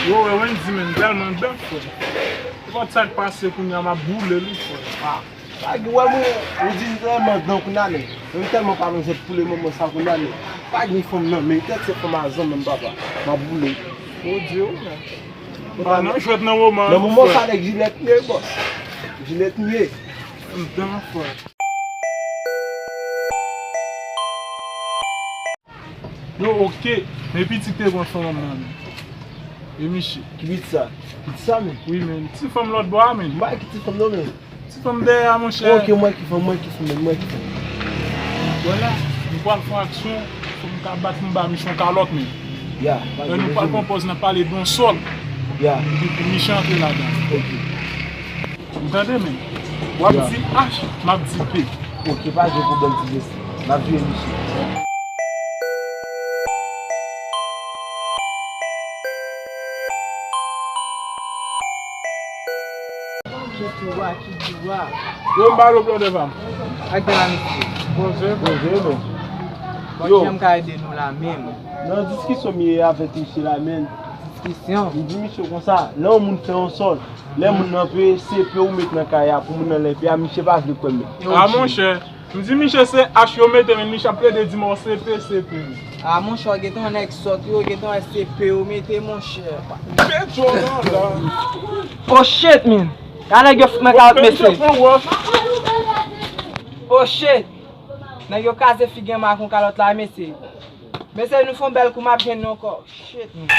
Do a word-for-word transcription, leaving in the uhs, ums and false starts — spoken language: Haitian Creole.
Yo, wè, Wendy, men, tèlman dan, frè. Nenpòt sa k pase kounye a, m ap boule l, wi, frè. Ah, pa gen, wè, mwen, ou di m tèlman dan kounye a, men. Men m tèlman pa nan zèt pou le moman sa kounye a, men. Pa gen fanm nan, men tèt se fanm a zanmi m, papa. M ap boule l. Bondye, wi, men. M pa nan jwèt nan moman an, non, frè. Nan moman sa, nèg jilèt m ye, bòs. Jilèt m ye. M dan, frè. Yo, oke. Men pitit te pran fanm nan, men. E miche. Ki pitit sa? Pitit sa, men? Wi, men. Ti fanm lòt bò a, men. M pa ki ti fanm, non, men. Ti fanm dèyè a, monchè. Oke, mwen ki fanm, mwen ki fanm, men, mwen ki fanm. Vwala, nou pral fè yon aksyon, fò m ka bat m ba miche yon kalòt, men. Ya, pa gen pwoblèm. Lè nou pral pran pòz, n ap pale de yon sòl. Ya. Epi pou miche antre ladan. Oke. Ou tande, men? W ap di H, m ap di P. Oke, pa gen pwoblèm, ti mesye. M ap vire miche. Ki tou a, ki tou a. Yo, m ba yo blòdè pa m. Ak de la, mesye. Bonjou. Bonjou, men. Bon, yo. Kijan m ka ede nou la menm? Nan diskisyon m ye avèk misye la, men. Diskisyon? M di misye konsa, lè yon moun fè yon sòl, lè moun nan peye C P ou met nan kay a pou moun nan lè peye a, misye pa vle kwè m. A, monchè, m di misye se H yo mete, men misye ap plede di m, "O, C P, C P." A, monchè, w gentan wè nèg sòt yo, w gentan wè C P yo mete, monchè. Petro nan la. Oh shit, man. Gade nèg yo fout nan kalòt, mesye. Misye pran wòch. Oh shit. Nèg yo kraze figi an ak yon kalòt la, mesye. Mesye, nou fè yon bèl kou, m ap jwenn nou ankò. Shit, man.